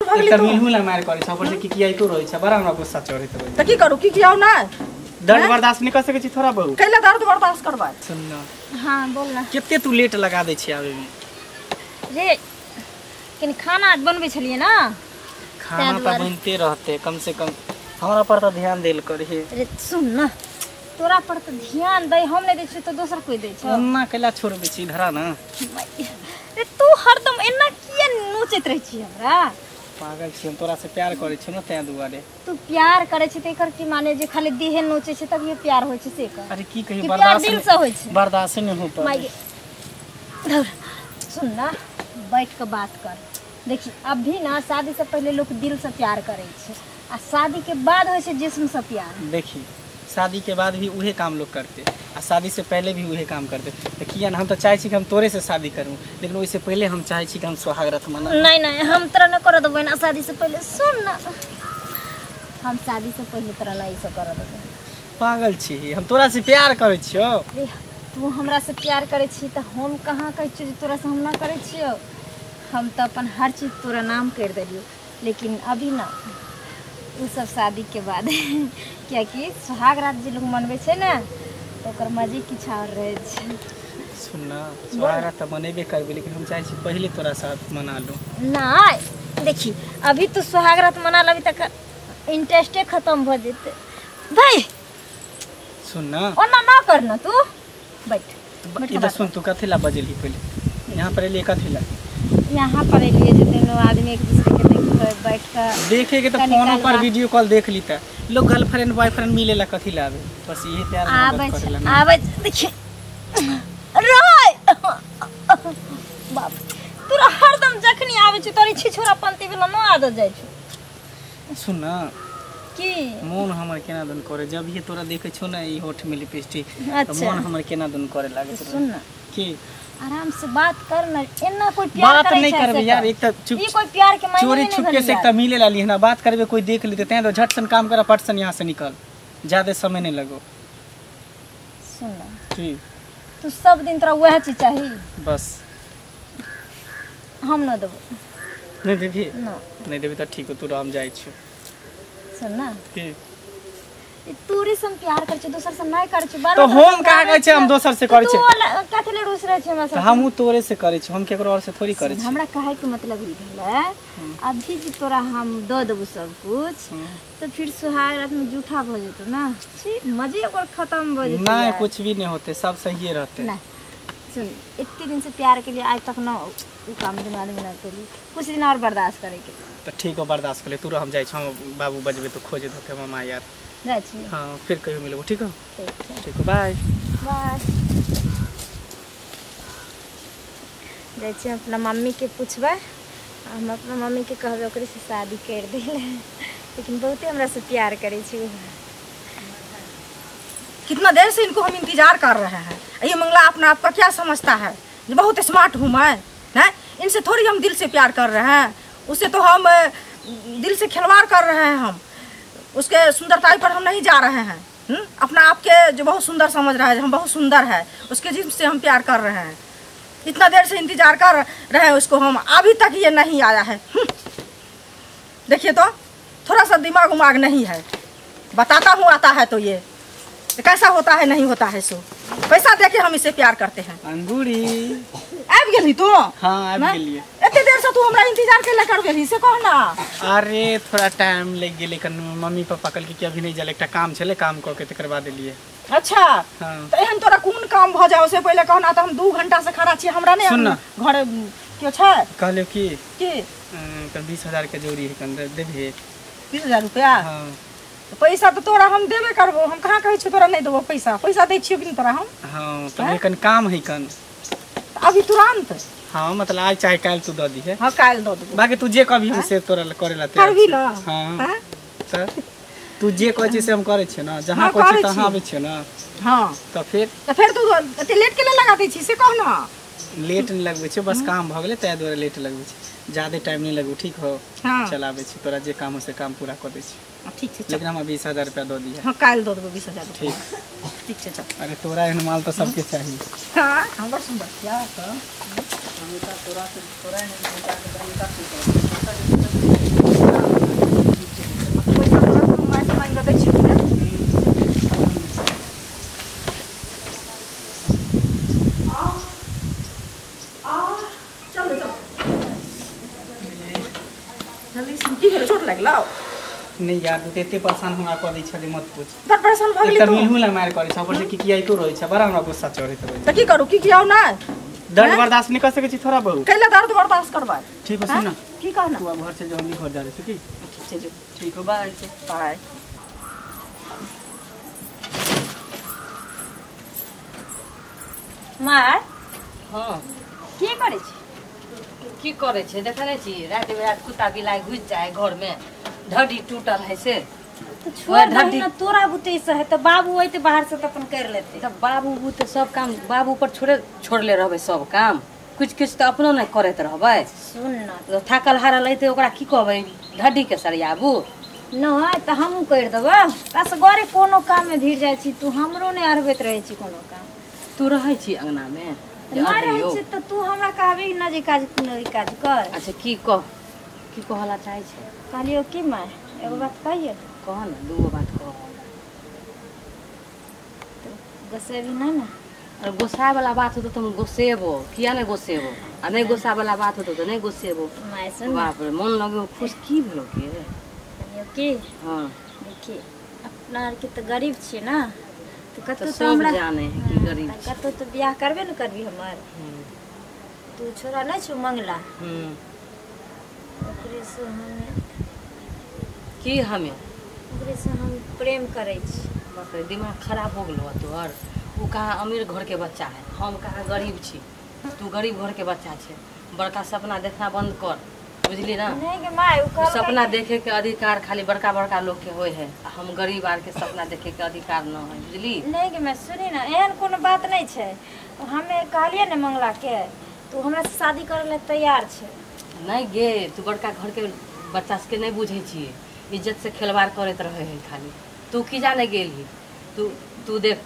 भऽ गेली तऽ तू। मिलहु ला मार करै छ, ऊपर से की की आइतो रहै छ, बड़ा हमरा गुस्सा चढ़ैत रहै। तऽ की करू, की की आउ नै? दर्द बर्दाश्त नहीं कर सकै छी थोड़ा बहुत। कैला दर्द बर्दाश्त करबै? सुन न। हाँ बोल ना। कते तू लेट लगा दै छी आबै में? रे कनि खाना बनबै छलियै ना। खाना तऽ दुआरे। बनते रहते, कम से कम हमरा पर तऽ ध्यान देल करही। रे सुन ना, तोरा पर तऽ ध्यान दै, हम नहि दै छियौ तऽ दोसर कोइ दै छौ? ओना कैला छोड़बै छी धरा ना। रे तू हरदम एना किया नोचैत रहै छी हमरा? पागल छी हम, तोरा से प्यार करै छी ना तें दुआरे। तू प्यार करै छी तऽ एकर की माने जे खाली देहे नोचै छै तभिए प्यार होइ छै से कर? अरे की कही, कि प्यार बर्दाश्त दिल से होइ छै? बर्दाश्त नहीं हो माय पाबै। गे। धुर, सुन ना, बैठ के बात कर। देखी अभी ना शादी से पहले लोग दिल से प्यार करै छै आ शादी के बाद होइ छै जिस्म से प्यार। देखी शादी के बाद भी उहे काम लोग करते आ शादी से पहले भी उहे काम करते, तऽ किया ना हम तऽ चाहै छी कि हम तोरे से शादी करूँ, लेकिन ओहिसे पहले हम चाहै छी कि हम सुहाग रात मना। नहीं नहीं, हम तोरा न कर देबै ना शादी से पहले। सुन ना, हम शादी से पहले तोरा ना ई सब कर देबै। पागल छी, हम तोरा से प्यार करै छियौ। रे तू हमरा से प्यार करै छी तऽ हम कहाँ कहै छियौ जे तोरा से हम ना करै छियौ? हम तऽ अपन हर चीज तोरा नाम करि देलियौ, लेकिन अभी ना, उ सब शादी के बाद, कियाकि सुहाग रात जे लोग मनबै छै ने तऽ ओकर मजे किछु आओर रहै छै। सुन ना, सुहाग रात तऽ मनेबे करबै, लेकिन हम चाहै छी पहिले तोरा साथ मना लूँ। नहीं देखी अभी तू सुहाग रात मना लबी तक इंटरेस्टे खत्म भऽ जेतै भाई। सुन ना, ओना ना करना, तू बैठ बैठ के इधर बात। सुन, तू कथी ला बजेली पहिले यहाँ पर एलियै कथी ला? यहाँ पर एलियै जे दोनों आदमी एक दूसरे के देख बैठ कऽ देखे के तो कनी फोनो काल पर बात। वीडियो कॉल देख ली त लोग गर्लफ्रेंड बॉयफ्रेंड मिले ला कथी ला आबे? बस यही प्यार आबै मोहब्बत छै करेला ना। आबै छै, देखी राय बाप, तोरा हरदम जखनी आबै छै तोरी छिछोरा पंती वाला न आदत जाइ छौ। सुन ना। की? मोन हमर केना दन करे जब ये तोरा देखे छौ ना ई होठ में लिपस्टिक त अच्छा। मोन हमर केना दन करे लागे छै। सुन ना। की? आराम से बात कर ना, एना कोई प्यार बात करै नहीं छै करबे से यार, कर। एक त चुप ई कोई प्यार के मायने चोरी नहि छुपके भेलै से एक यार। त मिले ला ली ना, बात करबे कोई देख लेते तें तो झट सन काम करा पट सन यहाँ से निकल, ज्यादा समय नहीं लगो। सुन ना। की? तू सब दिन तोरा वएह चीज चाही। बस। हम न देबो। नहीं देबी? ना। नहीं देबी त ठीक हो, तू राम जाइ छी। सुन ना। की? ई तोरे से हम प्यार करै छियौ, दोसर से नहि करै छियौ। बार तो बार तोरा हम कहाँ कहै छियै हम दोसर से करै तू छियै? कथी ले रुस रहै छै हमरा तऽ सब? हमहूँ तोरे से करै छी, हम केकरो और से थोड़ी करै छी। हमरा कहै के मतलब ई भेलै, अभी जे तोरा हम दऽ देबो सब कुछ तऽ फिर सुहाग रात में जूठा भऽ जेतौ ना, छी मजे ओकर खत्म भऽ जेतौ नहीं यार। कुछ भी नहीं होते, सब सही रहते। नहीं सुन, इतने दिन से प्यार के लिए आज तक ना उ काम दुनू आदमी ना करी, कुछ दिन और बर्दाश्त करे के। तऽ ठीक हो, बर्दाश्त कर ले तू, हम जाइ छी, हम बाबू बजबे तो खोजे धोके मामा यार। जाइ छी। हाँ फिर कहियो मिलबो, ठीक हो? ठीक छै। ठीक हो, बाय। बाय। जाइ छी अपना मम्मी के पूछबै, हम अपना मम्मी के कहबै ओकरे से शादी कर दै लए, लेकिन बहुते हमरा से प्यार करै छै उ। कितना देर से इनको हम इंतजार कर रहे हैं। ये मंगला अपना आप का क्या समझता है, जो बहुत स्मार्ट हूँ मैं, हैं? इनसे थोड़ी हम दिल से प्यार कर रहे हैं, उससे तो हम दिल से खिलवाड़ कर रहे हैं, हम उसके सुंदरताई पर हम नहीं जा रहे हैं। अपना आप के जो बहुत सुंदर समझ रहा है, हम बहुत सुंदर है, उसके जिस्म से हम प्यार कर रहे हैं। इतना देर से इंतजार कर रहे हैं उसको हम, अभी तक ये नहीं आया है। देखिए तो थोड़ा सा दिमाग उमाग नहीं है, बताता हूँ आता है तो ये कैसा होता है नहीं होता है, सो पैसा दे के हम इसे प्यार करते हैं। अंगूरी आबि गेली तू? हाँ आबि गेलियै। एते देर से तू हमरा इंतजार के ले कर गेली से कह ना। अरे थोड़ा टाइम लग गेलै कन, मम्मी पापा कहलकै कि अभी नहीं जाले, एकटा काम छलै, काम कऽ के तकर बाद एलियै। अच्छा। हाँ। तऽ एहन तोरा कोन काम भऽ जाओ से पहिले कहना, तऽ हम 2 घंटा से खड़ा छी, हमरा नहीं सुन ना। घरे केओ छै। कहलियौ कि की कन 20,000 के जरूरी है, कन देबही? 20,000 रुपया? हाँ। पैसा तो तोरा हम देबे करबो, हम कहाँ कहै छियौ तोरा नहीं देबो पैसा, पैसा दै छियौ कि नहीं तोरा हम? हाँ तऽ कन काम है कन अभी तुरंत। हाँ मतलब आज चाहे काल्हि तू दऽ दीहे। हाँ काल्हि दऽ देबो। बाकी तू जे कहबी हम से तोरा करे ला तैयार करबी छी। ना? हाँ। तऽ तू जे कहै छी से हम करै छियै ना, जहाँ हाँ, कहै छी करै तहाँ छी। आबै छियै ना। हाँ। तऽ फिर? तऽ फेर तू एते लेट के ले लगा दै छी से कह ना। लेट नहीं लगबै छै, बस काम भऽ गेलै ताहि दुआरे लेट लगबै छै, ज्यादे टाइम नहीं लगू, ठीक हो? हाँ। चल आबै छी, तोरा जे काम हो से काम पूरा कऽ दै छी। ठीक छै। लेकिन हमरा 20,000 रुपया दऽ दिहे। हाँ काल्हि दऽ देबो 20,000 रुपया। ठीक। ठीक छै चल। अरे तोरा एहन माल तऽ सबके चाही। हाँ हम बड़ सुन्दर छियै। तोरा से तोरा एहन। जल्दी से की भेलो, चोट लगलो? नहीं यार, तू एते परेशान हमरा कऽ दै छलै, मत पूछ। बड़ परेशान भऽ गेली तू। मिलहु ला मार करै छ, ऊपर से किकियाइतो रहै छ, बड़ा हमरा गुस्सा चढ़ैत रहै। त की करू, की कियाउ ना? दर्द बर्दाश्त नहीं कर सकै छी थोड़ा बहुत। कैला दर्द बर्दाश्त करबै? ठीक हो, सुन ना। की कहना? तू अब घर से जो, हम घर जा रहे छी की? ठीक छै, जो। ठीक हो, बाय। बाय। माय। हाँ। की करै छी? की करै छै, देखै नहि छी राति बिराति कुत्ता बिलाइ घुसि जाइ घर में, ढड्डी टूटल है से। तऽ छोड़ दही ना, तोरा बुते से है तऽ बाबू अइते बाहर से तऽ अपन कर लेते। तऽ बाबू बुते सब काम बाबू पर छोड़े छोड़ले रहबै सब काम, कुछ कुछ तऽ अपनो नहि करैत रहबै। सुन ना, थाकल हारल अइते ओकरा की कहबै, ढड्डी के सरियाबू? नहि तऽ हमहूँ करि देबै, असगरे कोनो काम में भिड़ जाइ छी तू, हमरो नहि अरबैत रहै छी कोनो काम। तू रहै छी अंगना में? नहि रहै छी तऽ तू हमरा कहबी ना जे काज ई काज कर। अच्छा की कह, की कहला चाहै छै? कहलियौ की माय, एगो बात कहियौ? कह ना, दूगो बात कह। गोसेबी ना ना? अरे गोसाए वाला बात होतो तऽ हम गोसेबो, किया नहि गोसेबो? आ नहि गोसाए वाला बात होतो तऽ नहि गोसेबो। माय सुन, बाप रे मन लगो खुश की भेलो के? कहलियौ की, हाँ देखी अपना आरके तऽ गरीब छियै ना, तऽ कतौ तऽ तऽ हमरा जाने है कि गरीब छी। कतौ तऽ बियाह करबे ने करबी हमर। तू छोरा नहि छौ मंगला, ओकरे से हम की हमे ओकरे से हम प्रेम करै छी। बाप रे दिमाग खराब हो गेलो तोहर। ओ कहाँ अमीर घर के बच्चा है, हम कहाँ गरीब छी। तू गरीब घर के बच्चा छे, बड़का सपना देखना बंद कर, बुझली ना? नहीं के my, उ कहलकै सपना देखे के अधिकार खाली बड़का बड़का लोग के होय है, हम गरीब आर के सपना देखे के अधिकार न है, बुझली? नहीं के my, सुनी ना, एहन कोनो बात नहीं छै। हमे कहलियै ने मंगला के, तू हमरा से शादी करे ला तैयार छै। नहीं गे, तू बड़का घर के बच्चा सबके नहीं बुझै छियै, इज्जत से खिलवाड़ करैत रहे है खाली। तू की जाने गेलही? तू तू देख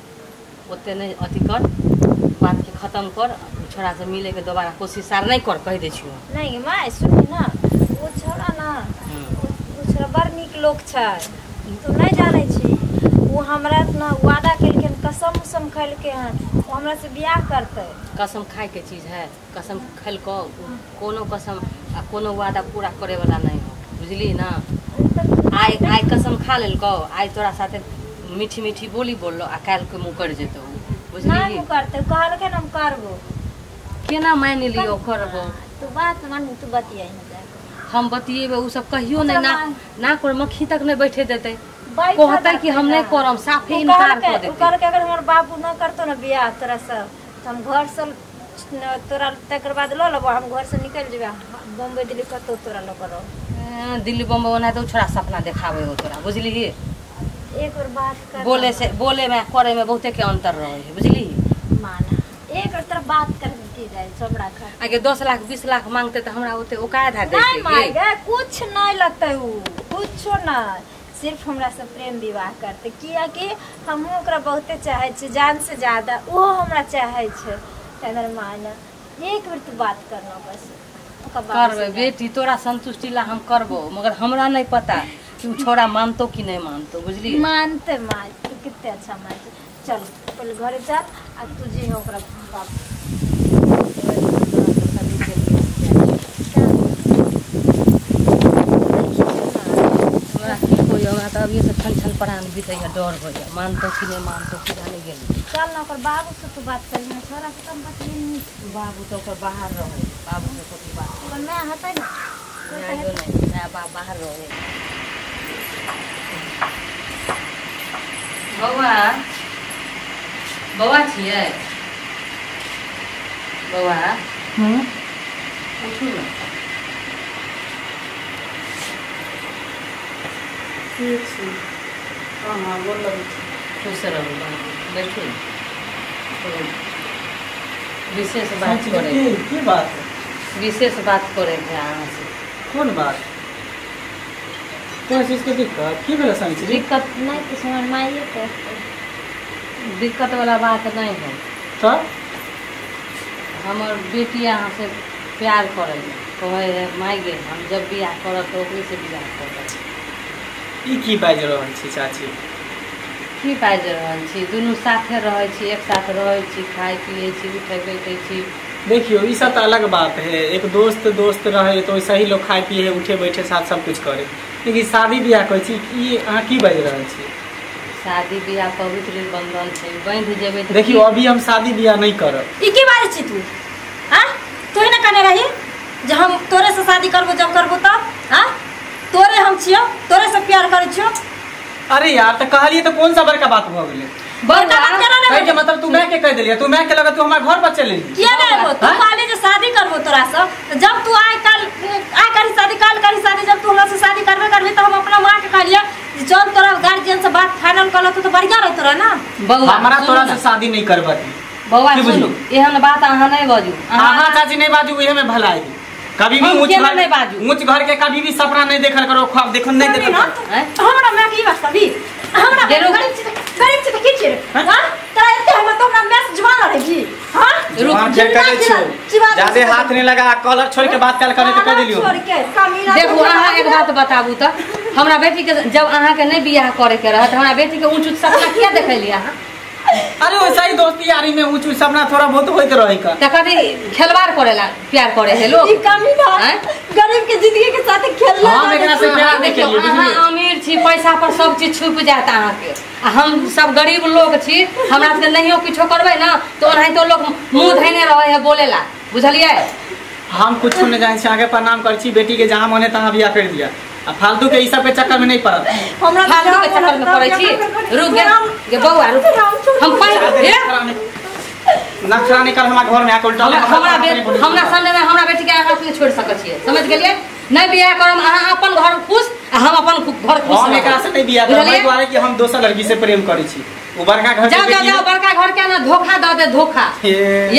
ओते नहीं अथी कर, बात के खत्म कर, छोड़ा से मिले के दोबारा कोशिश आर नहीं कर, कह दै छियौ। नहीं गे my, सुनी ना, ओ छोड़ा ना, ओ छोड़ा बड़ नीक लोक छै, तू नहीं जानै छी। ओ हमरा ना वादा केलखिन, कसम उसम खेलकै हन, ओ हमरा से बियाह करतै। कसम खाए के चीज है, कसम खेलकौ कोनो कसम आ कोनो वादा पूरा करे वाला नहीं हो, बुझली ना? आइ आइ कसम खा लेलकौ, आइ तोरा साथे मीठी मीठी बोली बोललो आ काल्हि के मुकर जेतौ, बुझली? नहीं मुकरतै, कहलकै हम करबो। केना मानि लियौ करबो? तू बात मान, तू बतियाइ ना जाके। हम बतियेबै उ सब कहियो नहीं, ना ना कर मक्खी तक नहीं बैठे देतै, कहतै कि हम नहीं करम, साफे इनकार कर देतै। कहलकै अगर हमर बाबू न करतो ना बियाह तोरा से, त हम घर से तोरा तकर बाद ल लेबो, हम घर से निकल जेबै बम्बई दिल्ली कतौ तोरा ल करो। दिल्ली बम्बई ओना तो छोड़ा सपना देखाबै हो तोरा, बुझली? एक और बात कर, बोले से बोले में करे में बहुते के अंतर रहे है, बुझली? माना एक और तरफ बात कर की जाए चमड़ा खा। आगे 10 लाख 20 लाख मांगते तो हमरा ओते ओकाद है नहीं मांगे, कुछ नहीं लगते उ, कुछो नहीं, सिर्फ हमरा से प्रेम विवाह करते, किया कि हम ओकरा बहुते चाहे छी, जान से ज्यादा वो हमरा चाहे छै। तकर माना एक बेर तू बात करना बस। करबै बेटी, तोरा संतुष्टि ला हम करबो, मगर हमरा नहीं पता कि उ छोरा मानतो कि नहीं मानतो, बुझली? मानते माय, तू कितने अच्छा माय। चल पहले घरे चल आ तू जे हो ओकरा बाप। हमरा की कोई हमरा तऽ अभिये से छन छन परान बीतैया, डर हो जाए, मानतो कि नहीं मानतो कि जाने गेली। चल ना ओकर बाबू से तू बात कर ना, छोरा से कम बतियेनी। बाबू तो ओकर बाहर रहे, बाबू से कोई बात ओकर माय हतै ना, नहीं नहीं बाप बाहर रहे। बौआ बौआ छियै बौआ? उठू ना। ठीक छी। हाँ हाँ बोल लगै छी। खुश रहू, बैठू। विशेष बात करे की बात? विशेष बात करे के अहाँ से। कोन बात? कोन चीज के दिक्कत? की भेल संग? दिक्कत नहीं कुछ, हमर माइए के दिक्कत वाला बात नहीं है। तो हमर बेटी अहाँ से प्यार करे, कहे है माय गे हम जब बियाह करब तो ओकरे से बियाह करब। ई की बाजि रहल छी चाची? की बाजि रहल छी? दुनू साथे रहै छी, एक साथ रहै छी, खाइ पियै छी, उठै बैठै छी, देखियो ई सब तो अलग बात है, एक दोस्त दोस्त रहे तो वैसे ही लोग खाए पिए उठे बैठे साथ सब कुछ करे, लेकिन शादी बियाह कहै छी ई अहाँ की बाजि रहल छी? शादी बियाह पवित्र बंधन छै, बांधि जेबै। देखियो अभी हम शादी बियाह नहीं करब। ई की बाजै छी तू? हां तू ना कहने रही जे हम तोरे से शादी करबो जब करबो तब? हां तोरे हम छियो, तोरे से प्यार करै छियो। अरे यार त कहलिए त कोन सा बड़का बात भ गेलै? बड़का बात केना नै? के मतलब तू मैं के कह देलिए, तू मैं के लगा तू हमरा घर पर चल एली। किया नै आबो? तू कहले जे शादी करबो तोरा से, जब तू आइ काल आइ करी शादी काल करी शादी, जब तू हमरा से शादी करबे करबी त हम अपना मां के कहलिए जब तोरा गार्जियन से बात फाइनल करलो त बढ़िया रह तोरा ना। बौआ हमरा तोरा से शादी नहीं करबा। बौआ सुनू, एहन बात अहाँ नहीं बाजू। अहाँ चाची नहीं बाजू, इहे में भलाई। कभी भी ऊंच घर नहीं बाजू, ऊंच घर के कभी भी सपना नहीं देखल करो, ख्वाब देखल नहीं देखल करो। हमरा मां की बात अभी हमरा गरीब छी गरीब छी त की छी? हां तोरा एते हम तो हमरा मैस जुबान रहे की? हां रुक जे कह दै छियो, जादे हाथ नहीं लगा, कॉलर छोड़ के बात काल करे त कह देलियो। छोड़ के कमीना। देखो अहाँ एक बात बताबू त, हमरा बेटी के जब अहाँ के नहीं बियाह करे के रहत हमरा बेटी के ऊंच ऊंच सपना किया देखलिए अहाँ? अरे वैसा ही दोस्ती यारी में ऊंच ऊंच सपना थोड़ा बहुत होइत रहे का। त कभी खिलवाड़ करेला प्यार करे है लोग। ई कमीना गरीब के जिंदगी के साथ खेलला। हम एकरा से प्यार नहीं केलिए। अहाँ अमीर छी, पैसा पर सब चीज छुप जाता अहाँ के, आ हम सब गरीब लोग छी, हमरा सबके नहियो किछो करबै ना तो ओनाहितो लोग मुंह धैने रहे है बोलेला, बुझलिए? हम कुछ नहीं जान छी, आगे प्रणाम कर छी, बेटी के जहां मन है तहां बियाह कर दिया। आ फालतू के ई सब के चक्कर में नहीं पड़त। हमरा फालतू के चक्कर में पड़ै छी। रुक गे बौआ रुक, हम पाइ नखरा निकल हमरा घर में आके उल्टा हमरा हमरा सामने में हमरा बेटी के हाथ में छोड़ सकै छियै, समझ गेलियै? नहीं बियाह करम अहाँ अपन घर खुश आ हम अपन घर खुश। हम एकरा से नहीं बियाह करब, एहि दुआरे कि हम दोसर लड़की से प्रेम करै छी। ओ बड़का घर के जाओ जाओ जाओ, बड़का घर के ना धोखा दऽ दे, धोखा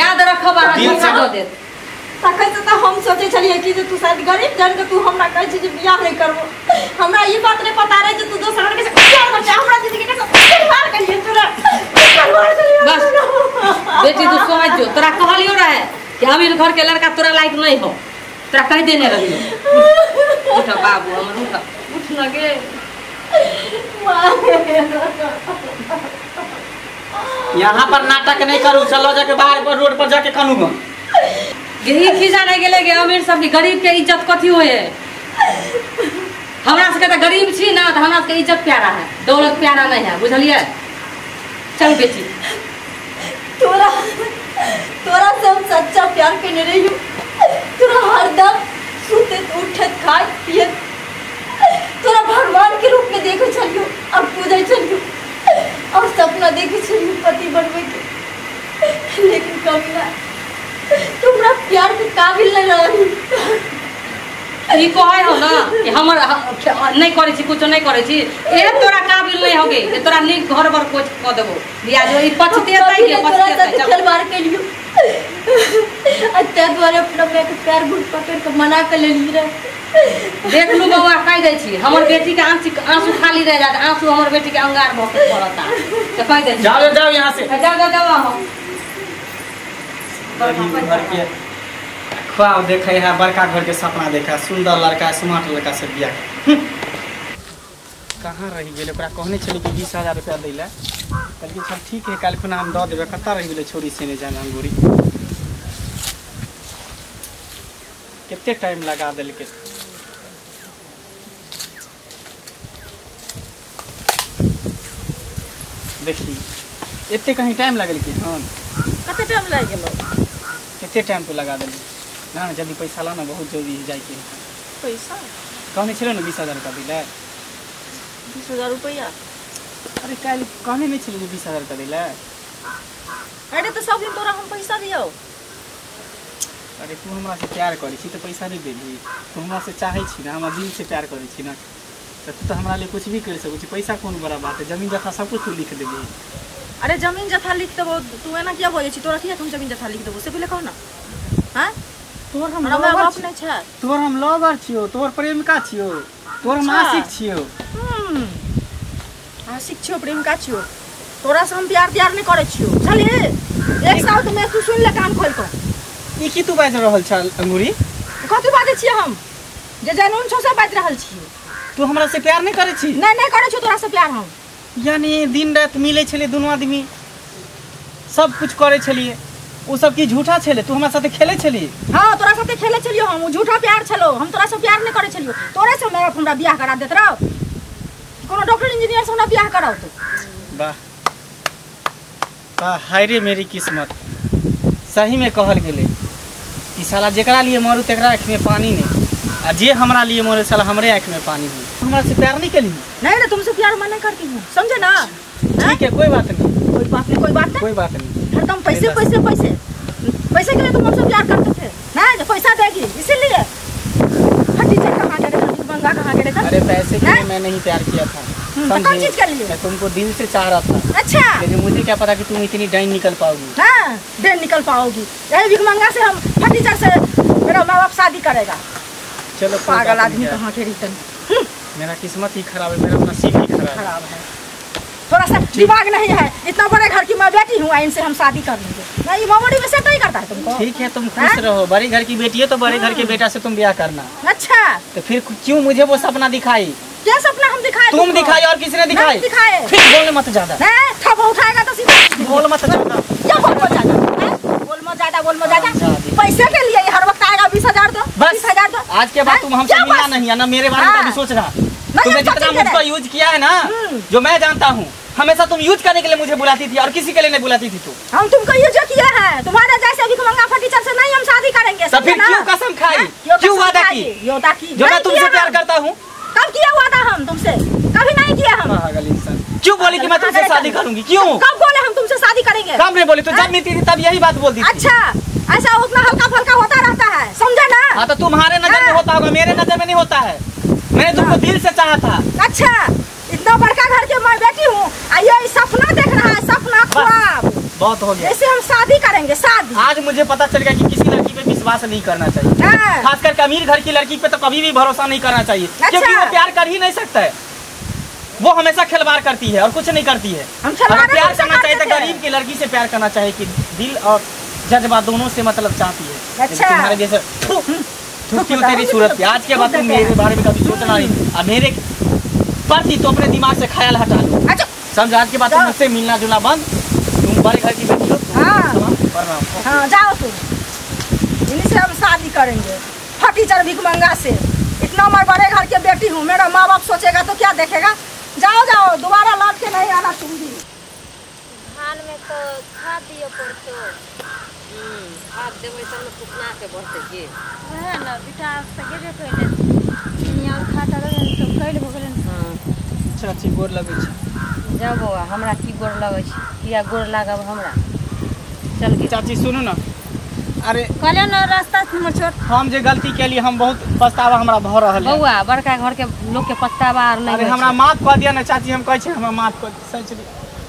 याद रखब अहाँ, धोखा दऽ देत। तखन से त हम सोचै छलियै कि जे तू शायद गरीब जान के तू हमरा कहै छी जे बियाह नहीं करबो, हमरा ई बात नहीं पता रहे जे तू दोसर लड़की से प्यार कर छी, हमरा जिंदगी के खिलवाड़ करिए तोरा, खिलवाड़ करिए। बस बेटी तू समझ जो, तोरा कहलियो रहे कि अमीर घर के लड़का तोरा लायक नहीं हो, तोरा कह देने रहियो। उठ बाबू हमर उठ, उठ न गे। यहाँ पर नाटक नहीं करू, चलो जाके बाहर पर रोड पर जाके कानू। यही खींचा नहीं गेलै गे अमीर सबके गरीब के इज्जत कथी होए? हमरा सबके त गरीब छी ना त हमरा सबके इज्जत प्यारा है, दौलत प्यारा नहीं है, बुझलिए? चल बेटी, तोरा तोरा से हम सच्चा प्यार करने रहियो, तोरा हरदम सुतत उठत खाइत पियत तोरा भगवान के रूप में देखे छलियो और पूजै छलियो और सपना देखे छलियो पति बनबै के, लेकिन कभी ना तुमरा प्यार के काबिल नहीं रही। ई कहै हो ना कि हमर नहीं करै छी, कुछो नहीं करै छी, ए तोरा काबिल नहीं होगे, ए तोरा नीक घर बर कोच क देबो बियाह जो ई पछतेतै के पछतेतै। खिलवाड़ केलियो आ तै दुआरे अपना मैं के पैर घुट पकड़ के मना के लेली रहे। देख लू बौआ कह दै छी हमर बेटी के आंसू खाली रह जात, आंसू हमर बेटी के अंगार भ के पड़ता त कह दै छी। जाओ जाओ यहां से, जाओ जाओ जाओ। हम गरीब घर के ख्वाब देखे है, बड़का घर के सपना देखा, सुंदर लड़का स्मार्ट लड़का से बियाह। कहाँ रहि गेलै? ओकरा कहने छलै कि 20,000 रुपया दै लए, कहलकै चल ठीक है काल्हि खुना हम दऽ देबै। कतऽ रहि गेलै छोरी से नहि जाने अंगूरी, कते टाइम लगा देलकै। देखी एते कहीं टाइम लगल कि हन? कते टाइम लागि गेलो? कते टाइम तो लगा देली ना ना, जल्दी पैसा ला ना, बहुत जरूरी है जाइके। पैसा कहने छलै ने 20,000 रुपया दै लए। 20,000 रुपया? अरे काल्हि कहने नहीं छलै 20,000 रुपया दै लए। अरे तो सब दिन तोरा हम पैसा दियौ। अरे तू हमरा से प्यार करै छी तऽ पैसा नहीं देबही? तू हमरा से चाहै छी ना, हमरा दिल से प्यार करै छी ना, तऽ तू तऽ हमरा लिए कुछ भी कर सकै छी। पैसा कोन बड़ा बात है, जमीन जथा सब कुछ तू लिख देबही। अरे जमीन जथा लिख देबो तू एना किया बजै छी? तोरा किया हम जमीन जथा लिख देबो से पहिले कह ना। हां तोर हम हमरा बाप नहीं छै, तोर हम लवर छियो, तोर प्रेमिका छियो, तोर हम आशिक छियो। आशिक छियो, प्रेमिका छियो, तोरा से हम प्यार त्यार नहीं करै छियो, बुझलिए? एक साल तो मैं तू सुन ले कान खोल के। ई की तू बाजि रहल छ अंगूरी? कथी बाजै छियै हम? जे जनून छौ से बाजि रहल छियै। तू हमरा से प्यार नहीं करै छी? नहीं नहीं करै छियो तोरा से प्यार हम। यानी दिन रात मिलै छलियै दुनू आदमी, सब कुछ करै छलियै, उ सब की झूठा छले? तू हमरा साथे खेले छली? हाँ तोरा साथे खेले छलियो हम, उ झूठा प्यार छलो, हम तोरा से प्यार नहीं करे छलियो। तोरे से मैं हमरा बियाह करा देत रहो, कोनो डॉक्टर इंजीनियर से हमरा बियाह कराओ तू। वाह वाह, हाय रे मेरी किस्मत। सही में कहल गेलै कि साला जेकरा लिए मरू तेकरा आँख में पानी नहीं, आ जे हमरा लिए मरे साला हमरे आँख में पानी नहीं। हमरा से प्यार नहीं केली? नहीं ना, तुमसे प्यार मैं नहीं करती हूँ, समझे ना? ठीक है, कोई बात नहीं, कोई बात नहीं, कोई बात नहीं, कोई बात नहीं। हरदम पैसे पैसे पैसे पैसे के लिए तुम हमसे प्यार करते थे ना, जो पैसा देगी इसीलिए। टीचर कहाँ गए थे, गंगा कहाँ गए थे? अरे पैसे के लिए मैं नहीं प्यार किया था, कौन चीज के लिए? मैं तुमको दिल से चाह रहा था। अच्छा, लेकिन मुझे क्या पता कि तुम इतनी डाइन निकल पाओगी। हाँ डाइन निकल पाओगी, यही भिखमंगा से हम फटीचर से मेरा माँ बाप शादी करेगा। चलो पागल आदमी कहाँ के रिटर्न। मेरा किस्मत ही खराब है, मेरा नसीब ही खराब है, थोड़ा सा दिमाग नहीं है। इतना बड़े घर की मैं बेटी हूँ, इनसे हम शादी कर लेंगे। नहीं मामूली में से नहीं करता है तुमको। ठीक है, तुम खुश रहो, बड़े घर की बेटी है तो बड़े घर के बेटा से तुम ब्याह करना। अच्छा, तो फिर क्यों मुझे वो सपना दिखाई? क्या सपना हम दिखाए? तुम दिखाई और किसी ने दिखाई? दिखाए। फिर बोल मत ज्यादा, थप्पड़ उठाएगा तो सीधा बोल मत ज्यादा। क्या बोल मत ज्यादा? बोल मत ज्यादा, बोल मत ज्यादा। पैसे के लिए हर वक्त आएगा, 20,000 दो, 20,000 दो। आज के बाद तुम हमसे मिलना नहीं है ना, मेरे बारे में कभी सोच रहा। तुमने जितना मुझको यूज किया है ना, जो मैं जानता हूँ, हमेशा तुम यूज करने के लिए मुझे बुलाती थी और किसी के लिए नहीं बुलाती थी तू। हम तुमको यूज किया है, तुम्हारे जैसे भिखमंगा फटीचर से नहीं हम शादी करेंगे। तो फिर क्यों कसम खाई, क्यों वादा की जो मैं तुमसे प्यार करता हूँ? कब किया वादा हम तुमसे? कभी नहीं किया हम। पागल इंसान, क्यों बोली कि मैं तुमसे शादी करूंगी? क्यों कब बोले हम तुमसे शादी करेंगे? कब नहीं बोली? तो जब मिलती थी तब यही बात बोलती थी। अच्छा, ऐसा उतना हल्का फुल्का होता रहता है, समझा ना? हाँ तो तुम्हारे नजर में होता होगा, मेरे नजर में नहीं होता है। मैंने तुमको दिल से चाहा था। अच्छा, इतना बड़का घर के मैं बेटी हूँ, ये सपना देख रहा है, सपना ख्वाब। बहुत हो गया, ऐसे हम शादी करेंगे शादी। आज मुझे पता चल गया कि किसी लड़की पे विश्वास नहीं करना चाहिए, खास करके अमीर घर की लड़की पे तो कभी भी भरोसा नहीं करना चाहिए। अच्छा। क्योंकि वो प्यार कर ही नहीं सकता है, वो हमेशा खिलवाड़ करती है और कुछ नहीं करती है। हम प्यार करना चाहिए तो गरीब की लड़की से प्यार करना चाहिए कि दिल और जज्बा दोनों से मतलब चाहती है। अच्छा, तुम्हारे जैसे तेरी सूरत। आज के बाद तुम मेरे बारे में कभी सोचना नहीं, और मेरे प्रति तो अपने दिमाग से ख्याल हटा लो। अच्छा, समझ? आज के बाद तुम मुझसे मिलना जुलना बंद, तुम बड़े घर की बेटी हो। हाँ, हाँ जाओ तुम, इन्हीं से हम शादी करेंगे, फटीचर भिखमंगा से। इतना मैं बड़े घर के बेटी हूँ, मेरा माँ बाप सोचेगा तो क्या देखेगा। जाओ जाओ, दोबारा लौट के नहीं आना तुम भी। धान में तो खाद दिए पड़तो। खाद देबै तब ने फुकना के बढ़तै के। वएह ने बेटा से गेबे कइले, और खाद डालल तो कैल हो गेलन। हां चाची गोर लगै छै। जाओ बौआ, हमरा की गोर लगै छै, किया गोर लागब हमरा? चल के चाची सुनू ना, अरे कहले ना रास्ता हमर छोड़। हम जे गलती केली हम बहुत पछतावा हमरा भ रहल है। बौआ बड़का घर के लोग के पछतावा आर नहीं। अरे हमरा माफ कऽ दिया ना चाची, हम कहै छी हमरा माफ कऽ दे, सच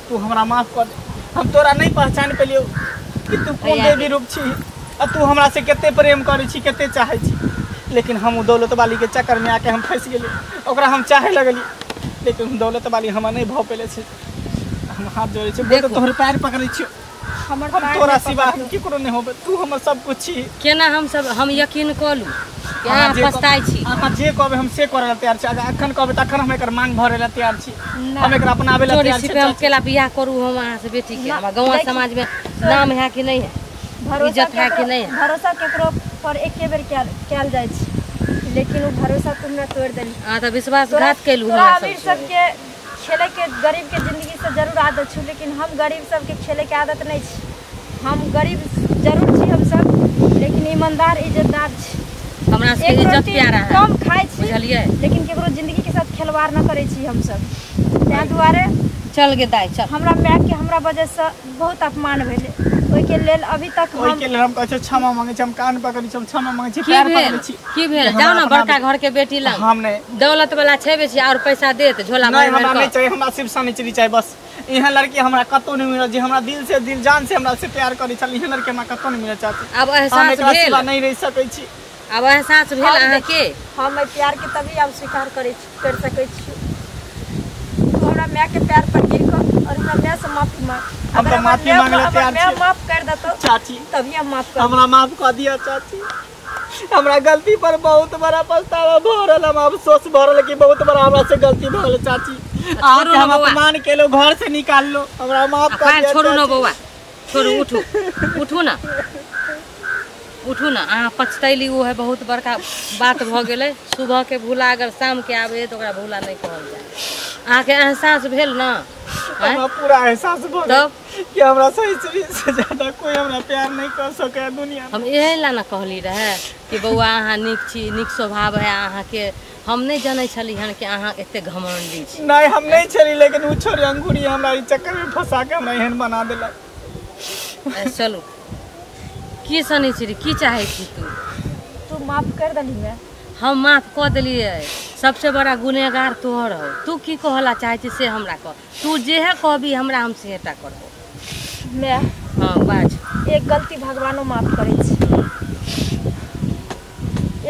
तू हमरा माफ कऽ दे। हम तोरा नहीं पहचान पेलियो कि तू कोन देवी रूप छी आ तू हमरा से कते प्रेम करै छी, कते चाहै छी, लेकिन हम उ दौलत वाली के चक्कर में आके हम फंस गेली, ओकरा हम चाहे लगली, लेकिन दौलत वाली हमरा नहीं भऽ पेले छै। हम हाथ जोड़ै छी, बोल तोहर पैर पकड़ै छी, हमर तोरा सिवा हम केकरो नहीं होबे, तू हमर सब कुछ छी। केना हम सब हम यकीन कलू कि अहाँ पछताइ छी? अहाँ जे कहबै हम से करय ला तैयार छी, अगर अखन कहबै तखन हम एकर मांग भरै ला तैयार छी, हम एकरा अपनाबै ला तैयार छी। हम केला बियाह करू हम अहाँ से बेटी के? हमरा गाँव समाज में नाम है कि नहीं है, इज्जत है कि नहीं है? भरोसा केकरो पर एके बेर कयल जाइ छै, लेकिन ओ भरोसा तुम ना तोड़ देली। अहाँ तऽ विश्वासघात केलू। तोरा अमीर सबके खेले के गरीब के जिंदगी से जरूर आदत छौ, लेकिन हम गरीब सबके खेले के आदत नहीं छी। हम गरीब जरूर छी हम सब, लेकिन ईमानदार इज्जतदार छी। हमरा सबके इज्जत प्यारा है, कम खाइ छी बुझलियै, लेकिन केकरो जिंदगी के साथ खिलवाड़ न करै छी हम सब। ताहि दुआरे चल गे दाइ चल। हमरा माय के हमरा वजह से बहुत अपमान भेलै, ओहिके लेल अभी तक ओहिके लेल हम कहै छी क्षमा मांगै छी, हम कान पकड़ै छी, हम क्षमा मांगै छी, पैर पकड़ै छी। की भेल? जाओ ना बड़का घर के बेटी लग, हम नहीं दौलत वाला छै बेसी और पैसा देत झोला नहीं, हमरा नहीं चाहिए, हमरा सिर्फ शनिचरी चाहिए बस। एहन लड़की हमरा कतौ नहीं मिलत जे हमरा दिल से दिल जान से हमरा से प्यार करै छल, एहन लड़की हमरा कतौ नहीं मिलत चाची। अब एहसास भेल नहीं रह सकै छी, अब एहसास भेल अहाँ के? हम एहि प्यार के तभी आब स्वीकार कर सकै छी। तू हमरा माय के प्यार पर गिर कऽ और हमरा माय से माफी मांग। हम तो माफी मांगे ला तैयार छी। माय माफ कर देतो चाची, तभी हम माफ कर। हमरा माफ कर दिया चाची, हमरा गलती पर बहुत बड़ा पछतावा भ रहल, हम अफसोस भ रहल कि बहुत बड़ा हमरा से गलती भ गेल चाची। अहाँ के हम अपमान केलो, घर से निकाललो, हमरा माफ कर दिया। छोड़ू न बौआ, छोड़ू, उठू उठू ना, उठू ना। अहाँ पछतैली ओ है बहुत बड़का बात भऽ गेलै। सुबह के भूला अगर शाम के आबै है तऽ ओकरा भूला नहि कहल जाय। अहाँके एहसास भेल ना? हमरा पूरा एहसास भऽ गेल कि हमरा सही से ज्यादा कोई हमरा प्यार नहीं कर सके है दुनिया में। हम एहि ला ना कहली रहे कि बौआ अहाँ नीक छी, नीक स्वभाव है अहाँके। हम नहीं जनै छली हन कि अहाँ एते घमंडी छी। नहीं हम नहीं छली, लेकिन उ छोरी अंगूरी हमरा ई चक्कर में फंसा के हमरा एहन बना देलक। चलू की सनी छी, की चाहै छी तू? तू माफ कर दली मैं। हम माफ कऽ देलियै। सबसे बड़ा गुनेगार तोहर हो। तू की कहला चाहै छी से हमरा कह। तू जेहे कहबी हमरा, हम सेहेटा करबो। मैं हाँ बाज। एक गलती भगवानो माफ करै छै।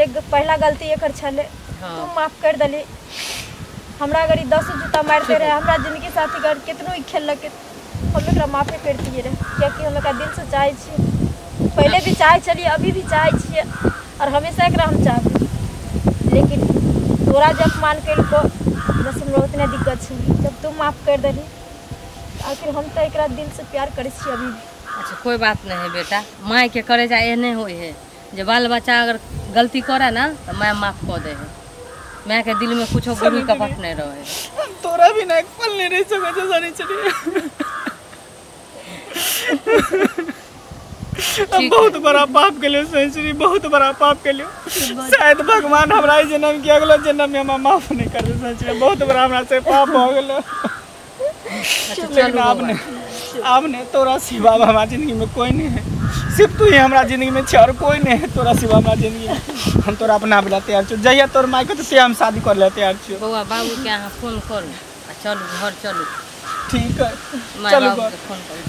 एक पहला गलती एकर छलै, तू माफ कर दली। हमरा अगर 10 जूता मारते रहे, हमरा जिंदगी साथी अगर कितनो ही खेललक, हम एकरा माफे करतियै रहे, कियाकि हम एकरा दिल से चाहै छियै। पहले भी चाहै छलियै, अभी भी चाहै छियै और हमेशा एकरा हम चाहबै। लेकिन तोरा जब अपमान केलको बस हमरा उतने दिक्कत छै। जब तू माफ कर दली, आखिर हम तो एकरा दिल से प्यार करै छियै अभी भी। अच्छा कोई बात नहीं है बेटा, माय के करे जा एहने होइ है जे बाल बच्चा अगर गलती करे ना तो माय माफ कऽ दे है। माय के दिल में कुछो बुरी कपट नहीं रहे। हम तोरा भी ना एक पल नहीं रह सकै छै सनी चली। हम बहुत बड़ा पाप केलियो सनी, बहुत बड़ा पाप केलियो। शायद भगवान हमरा ई जन्म के अगला जन्म में हमरा माफ नहीं कर दे सनी, बहुत बड़ा हमरा से पाप हो गेलो। लेकिन अब नहीं तोरा सिवा हमरा जिंदगी में कोई नहीं है। सिर्फ तू ही हमरा जिंदगी में छे और कोई नहीं है तोरा सिवा हमरा जिंदगी में। हम तोरा अपना बोला तैयार छो, जहिया तोर माय के तो हम शादी कर ले तैयार छो। बौआ बाबू के अहाँ फोन करू आ चलू घर चलू। ठीक है चलू घर,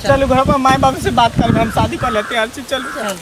चलू घर पर माय बाबू से बात कर, हम शादी कर ले तैयार छी। चलू चलू।